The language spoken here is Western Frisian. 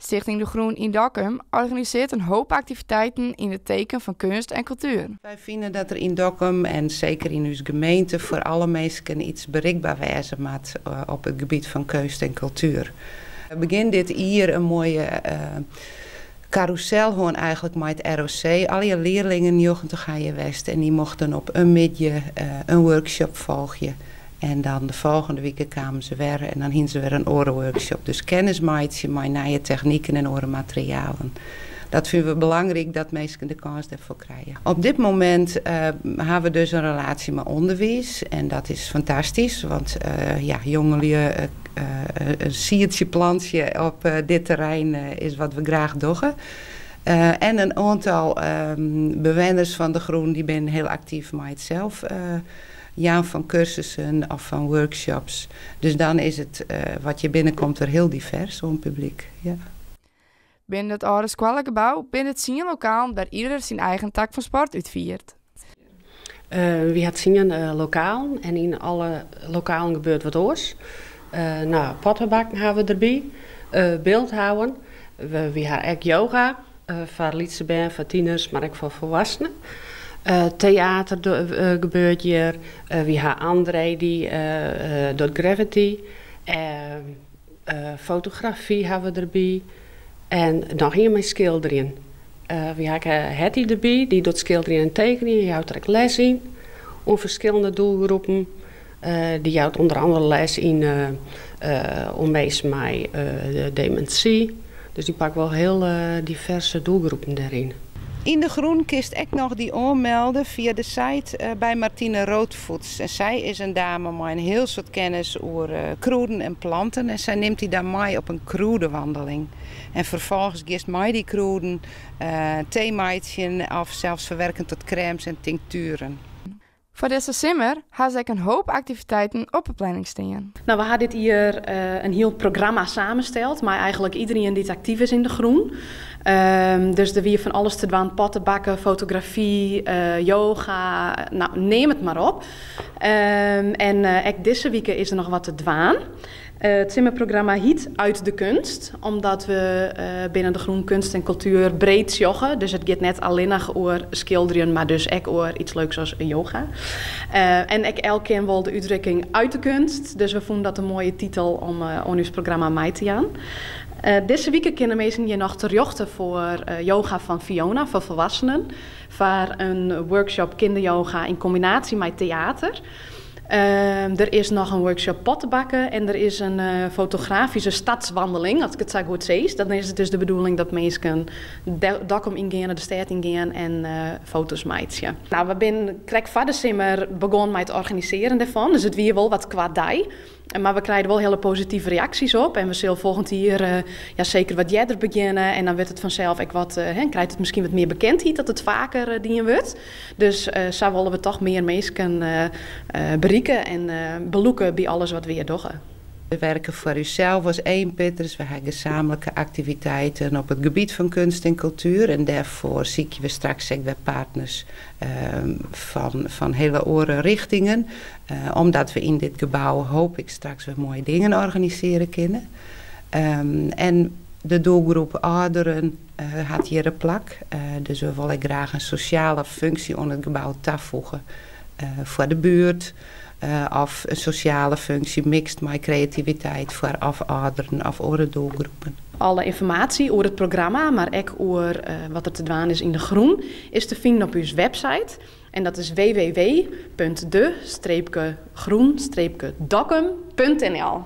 Stichting De Groen yn Dokkum organisearret in hoop aktiviteiten yn it teken fan keunst en kultuer. Wy fine dat der yn Dokkum en seker yn ús gemeente foar alle minsken iets berikber wêze moat op it gebiet fan keunst en kultuer. Begjin dit jier in moaie karûsel hân eigenlik mei it ROC. Allegear learlingen 90 ha hjir west en dy mochten op in middei in workshop folgje. En dan de folgjende wike kamen se wer en dan hiene se wer in oare workshop. Dus kennis meitsje mei nije techniken en oare materialen. Dat fine we belangryk dat minsken de kâns dêrfoar krije. Op dit momint ha we dus in relaasje mei ûnderwiis en dat is fantastysk, want ja, jongelju in siedsje plantsje op dit terrein is wat we graach dogge. En in oantal bewenners fan De Groen dy binne hiel aktyf mei it sels jaan fan kursussen of fan workshops. Dus dan is it wat hjir binnenkomt wer hiel divers oan publyk. Ja. Binnen it âlde skoallegebou binne 10 lokalen dêr't ieder syn eigen tak fan sport útfiert. Wy ha 10 lokalen en yn alle lokalen gebeurt wat oars. No, pottebakken ha we derby, byldhouwen. Wy ha ek yoga foar lytse bern, foar tieners, mar ek foar folwoeksenen. Teater gebeurt hjir. Wy ha André dy docht graffiti. Fotografy ha we derby. En noch ien mei skilderjen. Wy ha ek Hetty derby, dy docht skilderjen en tekenjen. Dy jout der ek les yn oan ferskillende doelgroepen. Dy jout ûnder oare les yn oan minsken mei demintsy. Dus dy pakt wol hiel diverse doelgroepen dêryn. Yn De Groen kinst ek noch dy oanmelde fia de site by Martine Roodvoets. En sy is in dame mei in hiel soad kennis oer krûden en planten. En sy nimt dy dan mei op in krûdewandeling. En ferfolgens giest mei dy krûden tee meitsjen of sels ferwerken tot krêms en tinktueren. Foar dizze simmer ha se ek in hoop aktiviteiten op 'e planning stean. No, we ha dit jier in hiel programma samensteld mei eigenlik iderien dy't aktyf is yn De Groen. Dus der wie fan alles te dwaan, pottebakken, fotografy, yoga, no, neam it mar op. En ek dizze wike is der noch wat te dwaan. It simmerprogramma hyt Uit de Kunst, omdat we binnen De Groen kunst en kultuer breed sjogge. Dus it giet net allinnich oer skilderjen, mar dus ek oer iets leuks as yoga. En ek Elkien wol de útdrukking Uit de Kunst, dus we fûnen dat in moaie titel om oan ús programma mei te jaan. Dizze wike kinne minsken hjir noch terjochte foar yoga fan Fiona foar folwoeksenen, foar in workshop kinderyoga yn kombinaasje mei teater. Der is noch in workshop pottebakken en der is in fotografyske stadswandeling, as ik it sa goed sis. Dan is it dus de bedoeling dat minsken Dokkum yngeane, de stêd yngean en foto's meitsje. No, we binne krekt foar de simmer begûn mei it organisearjen dêrfan, dus it wie wol wat koart dei. Mar we krije der wol hiele positive reaksjes op en we sille folgjend jier ja, seker wat earder begjinne en dan wurdt it fansels ek wat, hè, krijt it miskien wat mear bekendheid dat it faker dien wurdt. Dus sa wolle we toch mear minsken berikke en belûke by alles wat we hjir dogge. We werke foar ússels as eenpitters. We ha gesaamlike aktiviteiten op it gebiet fan keunst en kultuer. En dêrfoar sykje we straks ek wer partners fan hiele oare richtingen. Omdat we yn dit gebou hoop ik straks wer moaie dingen organisearje kinne. En de doelgroep âlderen hat hjir in plak. Dus we wolle graach in sosjale funksje oan it gebou tafoege foar de buert. Of in sosjale funksje mikst mei kreativiteit foar of âlderen of oare doelgroepen. Alle ynformaasje oer it programma, mar ek oer wat der te dwaan is yn De Groen, is te finen op ús website. En dat is www.de-groen-dokkum.nl.